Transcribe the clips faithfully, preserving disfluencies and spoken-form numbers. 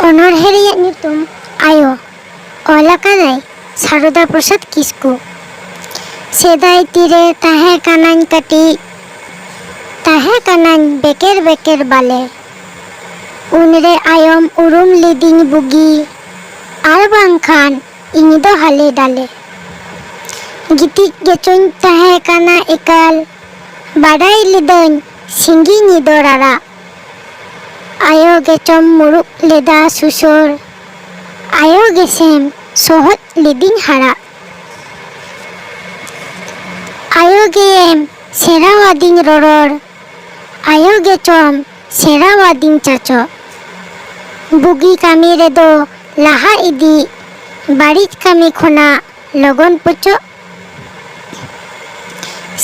ᱚᱱᱚᱬᱦᱮ ᱨᱮᱭᱟᱜ ᱧᱩᱛᱩᱢ ᱟᱭᱳ᱾ ᱚᱞ ᱟᱠᱟᱫᱟᱭ ᱥᱟᱨᱚᱫᱟ ᱯᱨᱚᱥᱟᱫᱽ ᱠᱤᱥᱠᱩ᱾ ᱥᱮᱫᱟᱭ ᱛᱤᱨᱮ ᱛᱟᱦᱮᱸ ᱠᱟᱱᱟᱧ ᱠᱟᱹᱴᱤᱡ, ᱛᱟᱦᱮᱸ ᱠᱟᱱᱟᱧ ᱵᱮᱠᱮᱨ ᱵᱮᱠᱮᱨ ᱵᱟᱞᱮ᱾ ᱩᱱᱨᱮ ᱟᱭᱳᱢ ᱩᱨᱩᱢ ᱞᱤᱫᱤᱧ ᱵᱩᱜᱤ, ᱟᱨ ᱵᱟᱝᱠᱷᱟᱱ ᱤᱧ ᱫᱚ ᱦᱟᱞᱮ ᱰᱟᱞᱮ᱾ ᱜᱤᱛᱤᱡ ᱜᱮᱪᱚᱧ ᱛᱟᱦᱮᱸ ᱠᱟᱱᱟ ᱮᱠᱟᱞ, ᱵᱟᱰᱟᱭ ᱞᱤᱫᱟᱹᱧ ᱥᱤᱸᱜᱤ ᱧᱤᱫᱟᱹ ᱨᱟᱨᱟᱜ᱾ ᱟᱭᱳ ᱜᱮᱪᱚᱢ ᱢᱩᱨᱩᱠ ᱞᱮᱫᱟ ᱥᱩᱥᱚᱨ, ᱟᱭᱳ ᱜᱮᱥᱮᱢ ᱥᱚᱦᱚᱫ ᱞᱤᱫᱤᱧ ᱦᱟᱨᱟᱜ᱾ ᱟᱭᱳ ᱜᱮᱭᱮᱢ ᱥᱮᱬᱟᱣᱟᱫᱤᱧ ᱨᱚᱨᱚᱲ, ᱟᱭᱳ ᱜᱮᱪᱚᱢ ᱥᱮᱬᱟᱣᱟᱫᱤᱧ ᱪᱟᱪᱚ᱾ ᱵᱩᱜᱤ ᱠᱟᱹᱢᱤ ᱨᱮᱫᱚ ᱞᱟᱦᱟ ᱤᱫᱤ, ᱵᱟᱹᱲᱤᱡ ᱠᱟᱹᱢᱤ ᱠᱷᱚᱱᱟᱜ ᱞᱚᱜᱚᱱ ᱯᱚᱪᱚᱜ᱾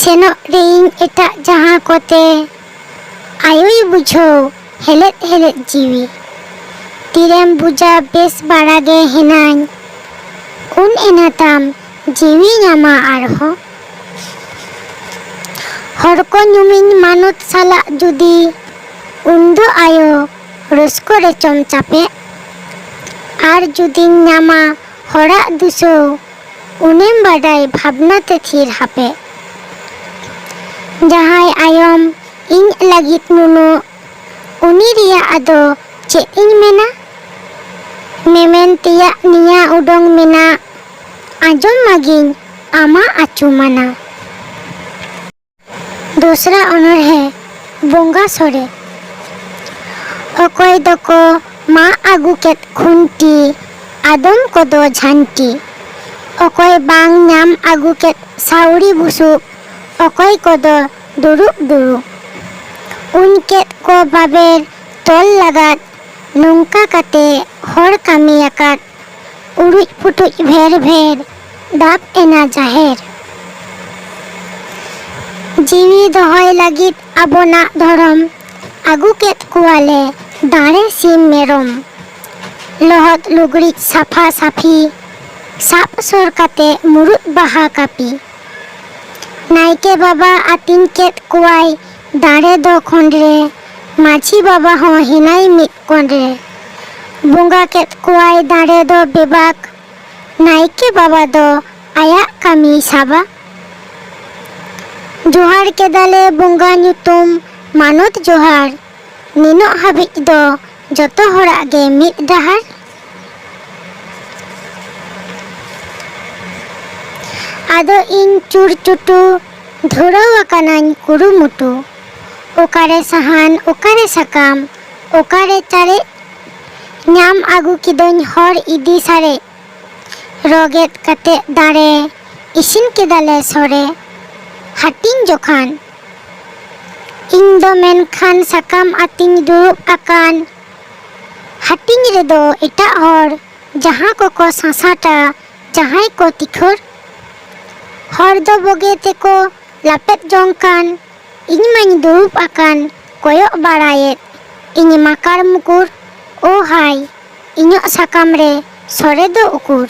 ᱥᱮᱱᱚᱜ ᱨᱮᱭᱤᱧ ᱮᱴᱟᱜ ᱡᱟᱦᱟᱸ ᱠᱚᱛᱮ, ᱟᱭᱳᱭ ᱵᱩᱡᱷᱟᱹᱣ ᱦᱮᱞᱮᱫ ᱦᱮᱞᱮᱫ ᱡᱤᱣᱤ᱾ ᱛᱤᱨᱮᱢ ᱵᱩᱡᱟ ᱵᱮᱥ ᱵᱟᱲᱟ ᱜᱮ ᱦᱮᱱᱟᱹᱧ, ᱩᱱ ᱮᱱᱟ ᱛᱟᱢ ᱡᱤᱣᱤ ᱧᱟᱢᱟ ᱟᱨᱦᱚᱸ᱾ ᱦᱚᱲ ᱠᱚ ᱧᱩᱢᱤᱧ ᱢᱟᱱᱚᱛ ᱥᱟᱞᱟᱜ ᱡᱩᱫᱤ, ᱩᱱᱫᱚ ᱟᱭᱳ ᱨᱟᱹᱥᱠᱟᱹ ᱨᱮᱪᱚᱢ ᱪᱟᱯᱮᱜ᱾ ᱟᱨ ᱡᱩᱫᱤᱧ ᱧᱟᱢᱟ ᱦᱚᱲᱟᱜ ᱫᱩᱥᱟᱹᱣ, ᱩᱱᱮᱢ ᱵᱟᱰᱟᱭ ᱵᱷᱟᱵᱽᱱᱟ ᱛᱮ ᱛᱷᱤᱨ ᱦᱟᱯᱮ᱾ ᱡᱟᱦᱟᱸᱭ ᱟᱭᱳᱢ ᱤᱧ ᱞᱟᱹᱜᱤᱫ ᱱᱩᱱᱟᱹᱜ, ᱩᱱᱤ ᱨᱮᱭᱟᱜ ᱟᱫᱚ ᱪᱮᱫ ᱤᱧ ᱢᱮᱱᱟ? ᱢᱮᱢᱮᱱ ᱛᱮᱭᱟᱜ ᱱᱤᱭᱟ ᱩᱰᱚᱝ ᱢᱮᱱᱟᱜ, ᱟᱸᱡᱚᱢ ᱢᱟᱜᱤᱧ ᱟᱢᱟᱜ ᱟᱹᱪᱩ ᱢᱟᱱᱟ᱾ ᱫᱚᱥᱨᱟ ᱚᱱᱚᱬᱦᱮ, ᱵᱚᱸᱜᱟ ᱥᱚᱲᱮ᱾ ᱚᱠᱚᱭ ᱫᱚᱠᱚ ᱢᱟᱜ ᱟᱹᱜᱩ ᱠᱮᱫ ᱠᱷᱩᱱᱴᱤ, ᱟᱫᱚᱢ ᱠᱚᱫᱚ ᱡᱷᱟᱱᱴᱤ᱾ ᱚᱠᱚᱭ ᱵᱟᱝ ᱧᱟᱢ ᱟᱹᱜᱩ ᱠᱮᱫ ᱥᱟᱹᱣᱲᱤ ᱵᱩᱥᱩᱵ, ᱚᱠᱚᱭ ᱠᱚᱫᱚ ᱫᱩᱲᱩᱵ ᱫᱩᱲᱩᱵ᱾ ᱩᱧ ᱠᱮᱫ ᱠᱚ ᱵᱟᱵᱮᱨ ᱛᱚᱞ ᱞᱟᱜᱟᱫ, ᱱᱚᱝᱠᱟ ᱠᱟᱛᱮ ᱦᱚᱲ ᱠᱟᱹᱢᱤ ᱟᱠᱟᱫ᱾ ᱩᱲᱩᱡ ᱯᱩᱴᱩᱡ ᱵᱷᱮᱨ ᱵᱷᱮᱨ, ᱫᱟᱵ ᱮᱱᱟ ᱡᱟᱦᱮᱨ᱾ ᱡᱤᱣᱤ ᱫᱚᱦᱚᱭ ᱞᱟᱹᱜᱤᱫ ᱟᱵᱚᱱᱟᱜ ᱫᱷᱚᱨᱚᱢ, ᱟᱹᱜᱩ ᱠᱮᱫ ᱠᱚᱣᱟᱞᱮ ᱫᱟᱲᱮ ᱥᱤᱢ ᱢᱮᱨᱚᱢ᱾ ᱞᱚᱦᱚᱫ ᱞᱩᱜᱽᱲᱤᱡ ᱥᱟᱯᱷᱟ ᱥᱟᱹᱯᱷᱤ, ᱥᱟᱵ ᱥᱩᱨ ᱠᱟᱛᱮ ᱢᱩᱨᱩᱫ ᱵᱟᱦᱟ ᱠᱟᱹᱯᱤ᱾ ᱱᱟᱭᱠᱮ ᱵᱟᱵᱟ ᱟᱹᱛᱤᱧ ᱠᱮᱫ ᱠᱚᱣᱟᱭ ᱫᱟᱲᱮ ᱫᱚ ᱠᱷᱚᱸᱰ ᱨᱮ, ᱢᱟᱹᱡᱷᱤ ᱵᱟᱵᱟ ᱦᱚᱸ ᱦᱮᱱᱟᱭ ᱢᱤᱫ ᱠᱚᱸᱰ ᱨᱮ᱾ ᱵᱚᱸᱜᱟ ᱠᱮᱫ ᱠᱚᱣᱟᱭ ᱫᱟᱲᱮ ᱫᱚ ᱵᱮᱵᱟᱠ, ᱱᱟᱭᱠᱮ ᱵᱟᱵᱟ ᱫᱚ ᱟᱭᱟᱜ ᱠᱟᱹᱢᱤᱭ ᱥᱟᱵᱟ᱾ ᱡᱚᱦᱟᱨ ᱠᱮᱫᱟᱞᱮ ᱵᱚᱸᱜᱟ ᱧᱩᱛᱩᱢ, ᱢᱟᱱᱚᱛ ᱡᱚᱦᱟᱨ, ᱱᱤᱱᱚᱜ ᱦᱟᱹᱵᱤᱡ ᱫᱚ ᱡᱚᱛᱚ ᱦᱚᱲᱟᱜ ᱜᱮ ᱢᱤᱫ ᱰᱟᱦᱟᱨ᱾ ᱟᱫᱚ ᱤᱧ ᱪᱩᱨ ᱪᱩᱴᱩ ᱫᱷᱩᱨᱟᱹᱣ ᱟᱠᱟᱱᱟᱹᱧ ᱠᱩᱨᱩᱢᱩᱴᱩ᱾ ᱚᱠᱟᱨᱮ ᱥᱟᱦᱟᱱ, ᱚᱠᱟᱨᱮ ᱥᱟᱠᱟᱢ, ᱚᱠᱟᱨᱮ ᱪᱟᱨᱮᱡ, ᱧᱟᱢ ᱟᱹᱜᱩ ᱠᱤᱫᱟᱹᱧ ᱦᱚᱨ ᱤᱫᱤ ᱥᱟᱨᱮᱡ᱾ ᱨᱚ ᱜᱮᱫ ᱠᱟᱛᱮ ᱫᱟᱲᱮ, ᱤᱥᱤᱱ ᱠᱮᱫᱟᱞᱮ ᱥᱚᱨᱮ᱾ ᱦᱟᱹᱴᱤᱧ ᱡᱚᱠᱷᱟᱱ ᱤᱧ ᱫᱚ ᱢᱮᱱᱠᱷᱟᱱ ᱥᱟᱠᱟᱢ ᱟᱹᱛᱤᱧ ᱫᱩᱲᱩᱵ ᱟᱠᱟᱱ᱾ ᱦᱟᱹᱴᱤᱧ ᱨᱮᱫᱚ ᱮᱴᱟᱜ ᱦᱚᱲ ᱡᱟᱦᱟᱸ ᱠᱚᱠᱚ ᱥᱟᱥᱟᱴᱟ, ᱡᱟᱦᱟᱸᱭ ᱠᱚ ᱛᱤᱠᱷᱟᱹᱲ᱾ ᱦᱚᱲ ᱫᱚ ᱵᱚᱜᱮ ᱛᱮᱠᱚ ᱞᱟᱯᱮᱫ ᱡᱚᱝ ᱠᱟᱱ᱾ ᱤᱧ ᱢᱟᱧ ᱫᱩᱲᱩᱵ ᱟᱠᱟᱱ ᱠᱚᱭᱚᱜ ᱵᱟᱲᱟᱭᱮᱫ᱾ ᱤᱧ ᱢᱟᱠᱟᱲ ᱢᱩᱠᱩᱨ, ᱳ ᱦᱟᱭ, ᱤᱧᱟᱹᱜ ᱥᱟᱠᱟᱢ ᱨᱮ ᱥᱚᱨᱮ ᱫᱚ ᱩᱠᱩᱨ?